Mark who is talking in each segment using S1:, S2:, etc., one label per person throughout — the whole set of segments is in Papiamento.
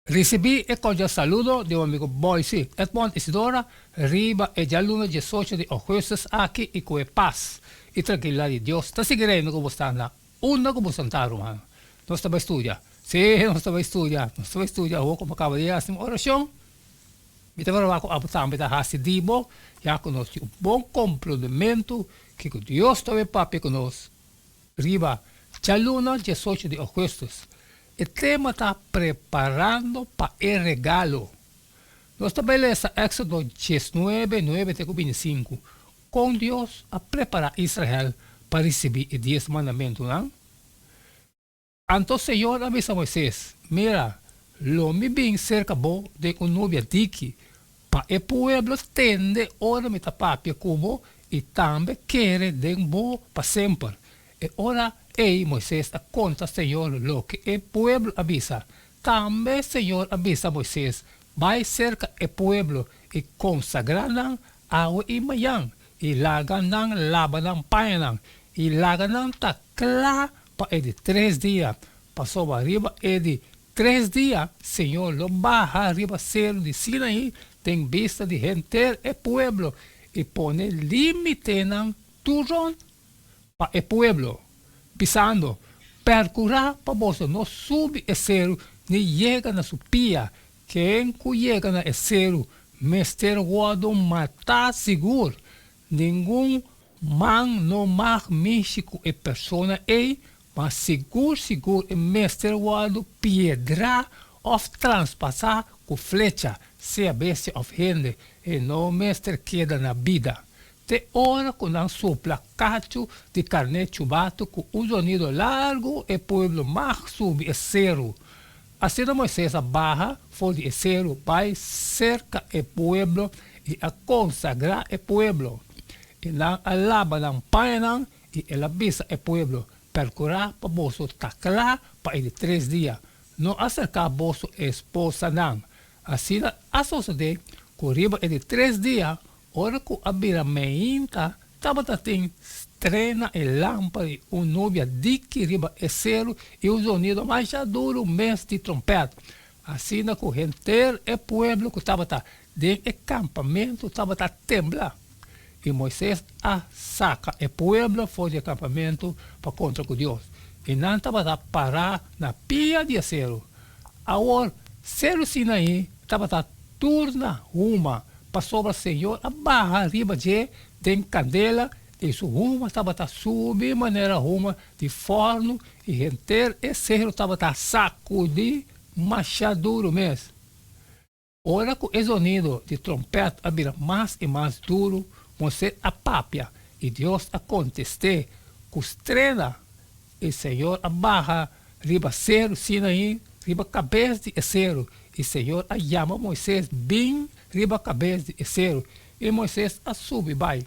S1: Risibí e kordial saludo di bo amigo Boysie Edmond Isidora riba e djaluna diesocho di ougùstùs aki i ku e pas i trankilidat di Dios ta sigui reina ku bo sta na unda ku bo santá ruman. Nos ta bai studia. Sí, nos ta bai studia. Nos ta bai studia awor ku bo kaba di hasi un orashon. Mi ta proba ku abo tambe ta hasi di bo, ya ku nos tin un bon komprondementu kiko Dios ta bai papia ku nos riba djaluna diesocho di ougùstùs. E tema ta Preparando pa e Regalo. Nos ta bai lesa Éxodo diesnuebe, nuebe te ku bintisinku. Kon Dios a prepará Israel pa risibí e Dies Mandamentunan? Anto Señor a bisa Moisés, Mira, lo mi bin serka bo den un nubia diki, pa e pueblo tende ora mi ta papia ku bo i tambe kere den bo pa semper. E ora ei Moisés a konta Señor loke e pueblo a bisa. Tambe Señor a bisa Moisés, Bai serka e pueblo i konsagrá nan awe i mañan, i laga nan laba nan pañanan, i laga nan ta kla pa e di tres dia, pasobra riba e di tres dia Señor lo baha riba seru di Sinaí den bista di henter e pueblo i pone límitenan tur rònt pa e pueblo, bisando, Perkurá pa boso no subi e seru ni yega na su pia, ken ku yega na e seru mester wòrdu matá sigur. Ningun man no mag mishi ku e persona ei, ma sigur sigur e mester wòrdu piedrá òf traspasá ku flecha, sea bestia òf hende, e no mester keda na bida. Te ora ku nan supla kachu di karné chubatu ku un zonido largu, e pueblo mag subi e seru. Asina Moisés a baha for di e seru bai serka e pueblo i a konsagrá e pueblo. I nan a laba nan pañanan i el a bisa e pueblo, Perkurá pa boso ta kla pa e di tres dia. No aserká boso esposanan. Asina a sosodé ku riba e di tres dia, Ora ku a bira meinta, tabata tin strena i lampa i un nubia diki riba e seru i un zonido masha duru mes di trompèt. Asina ku henter e pueblo ku tabata den e kampamentu tabata tembla. I Moises a saka e pueblo for di e kampamentu pa kontra ku Dios, i nan tabata pará na pia di e seru. Awor, seru Sinaí tabata tur na huma, Pasobra Señor a baha riba dje den kandela i su huma tabata subi manera huma di fòrnu i henter e seru tabata sakudí masha duru mes. Ora ku e zonido di tròmpèt a bira mas i mas duru, Moisés a papia i Dios a kontest'é ku strena. I Señor a baha riba seru Sinaí, riba kabes di e seru, i Señor a yama Moisés bin riba kabes di e seru, i Moisés a subi bai.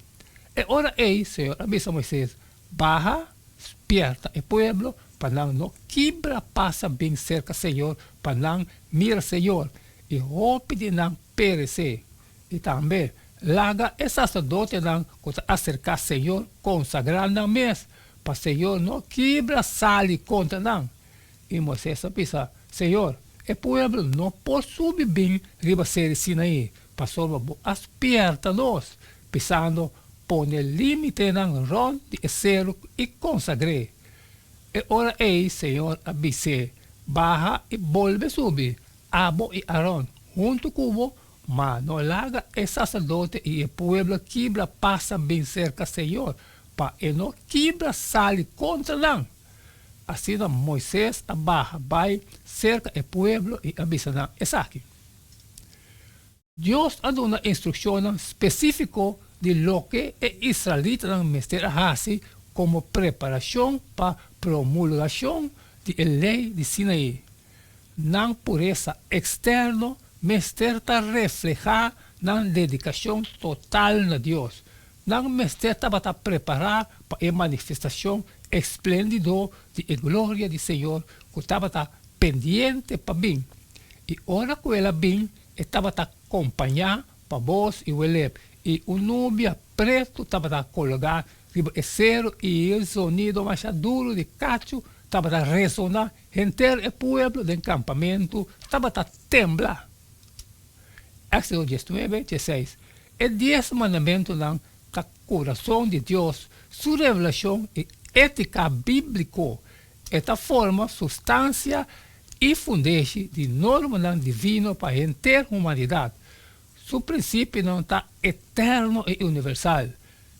S1: E ora ei Señor a bisa Moisés, Baha, spierta e pueblo pa nan no kibra pasa bin serka Señor pa nan mira Señor, i hopi di nan peresé. I tambe, laga e saserdotenan ku ta aserká Señor konsagrá nan mes, pa Señor no kibra sali kontra nan. I Moisés a bisa, Señor, e pueblo no por subi bin riba seri Sinaí, pasobra bo a spierta nos, bisando, Pone límitenan rònt di e seru i konsagr'é. E ora ei Señor a bis'é, Baha i bolbe subi, abo i Aron huntu ku bo, ma no laga e saserdote i e pueblo kibra pasa bin serka Señor, pa e no kibra sali kontra nan. Asina Moises a baha bai serka e pueblo i a bisa nan esaki. Dios a duna instrukshonnan spesífiko di loke e israelitanan mester a hasi komo preparashon pa promulgashon di e Lei di Sinaí. Nan puresa eksterno mester ta reflehá nan dedikashon total na Dios. Nan mester tabata prepará pa e manifestashon espléndido di e gloria di Señor ku tabata pendiente pa bin. I ora ku el a bin, e tabata kompañá pa bos i welep, i un nubia pretu tabata kologá riba e seru i e zonido masha duru di kachu. tabata resoná, henter e pueblo den kampamentu tabata tembla. Éksodo diesnuebe, diesseis E Dies Mandamentunan ta kurason di Dios su revelashon i étika bíbliko. E ta forma sustansia i fundeshi di normanan divino pa henter humanidat. Su prinsipionan ta eterno i universal.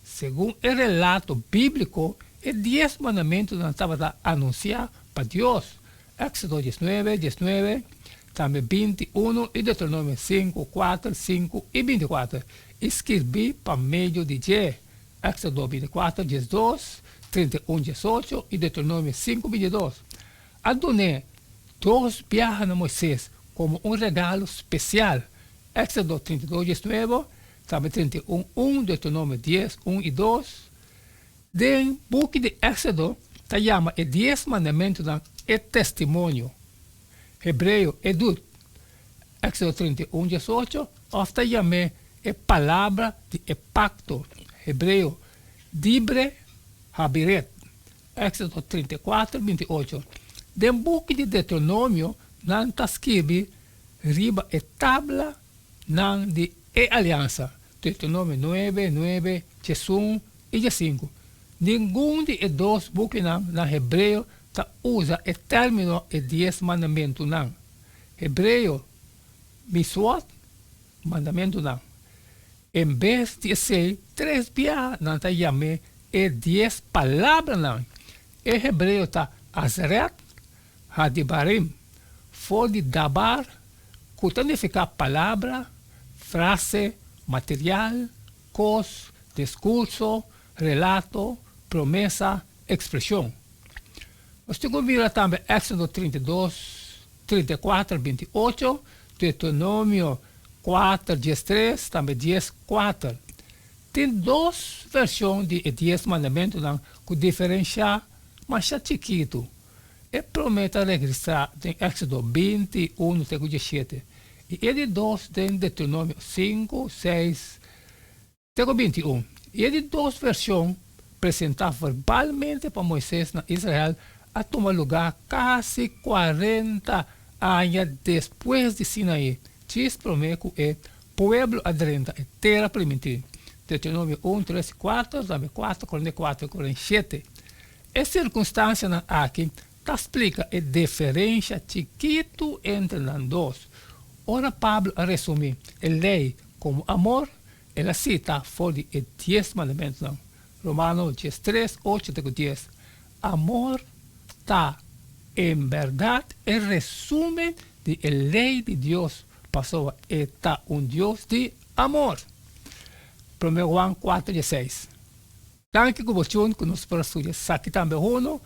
S1: Segun e relato bíbliko, e Dies Mandamentunan tabata anunsiá pa Dios, Éksodo diesnuebe, diesnuebe, tambe binti unu i Deuteronomio sinku, kuater, sinku i binti kuater, i skirbí pa medio di dje, Éksodo binti kuater, diesdos, 31, 18 i Deuteronomio sinku, 22. A dun'é dos biaha na Moisés komo un regalo spesial, Éksodo 32, 19, tambe 31, un, Deuteronomio 10, un i dos. Den buki di Éksodo ta yama e Dies Mandamentunan e Testimonio, hebreo, edut, Éksodo 31, 18, òf ta yam'é e Palabra di e Pakto, hebreo, dibre habiret, Éksodo 34, 28. Den buki di Deuteronomio nan ta skirbi riba e tablanan di e aliansa, Deuteronomio nuebe, nuebe, 11 i 15. Ningun di e dos bukinan na hebreo ta usa e término e Dies Mandamentunan, hebreo, mitzvot, mandamentunan. En bes di esei, tres biaha nan ta yam'é e Dies Palabranan. E hebreo ta aseret hadibarim, for di dabar, ku ta nifiká palabra, frase, material, kos, diskurso, relato, promesa, ekspreshon. Nos tin ku mira tambe Éksodo 32, 34, 28, Deuteronomio 4, 13, tambe 10, 4. Tin dos vershon di e Dies Mandamentunan ku diferenshá masha chikitu. E promé ta registrá den Éksodo 21 te ku 17 i e di dos den Deuteronomio 5, 6 te ku 21. I e di dos vershon, presentá verbalmente pa Moisés na Israel, a tuma lugá kasi kuarenta aña despues di Sinaí, djis promé ku e pueblo a drenta e Tera Primintí. Deuteronomio 1, 3 i 4, tambe 4, 44 i 47. E sirkunstansianan aki ta splika e diferensha chikitu entre nan dos. Ora Pablo a resumí e Lei komo amor, el a sita for di e Dies Mandamentunan, Romano 13, 8 te ku 10. Amor ta en bèrdat e resúmen di e Lei di Dios, pasobra e ta un Dios di amor. Promé Juan 4, 16. Danki ku bo tune ku nos por studia esaki tambe huno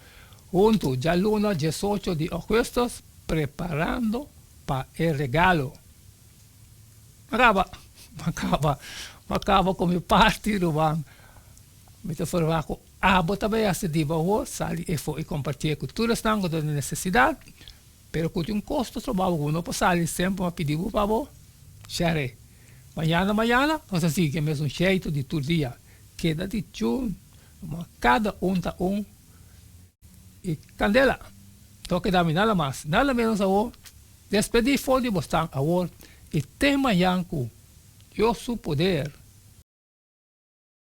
S1: huntu djaluna 18 di augustus preparando pa e regalo. M'a kaba, m'a kaba, m'a kaba ku mi parti ruman. Mi ta ferwagt ku abo ta bai hasi di bo awor, sali efo i kompartié ku tur esnan ku ta den nesesidat, pero ku tin un kosto trabou ku bo no por sali semper m'a pidi bo pa bo share. Mañana mañana nos ta sigui ku e mesun sheitu di tur dia. Keda di tune, ma kada un ta un i kandela. No keda mi nada mas, nada menos awor. Despedí for di bosnan awor i te mañan ku Dios su poder.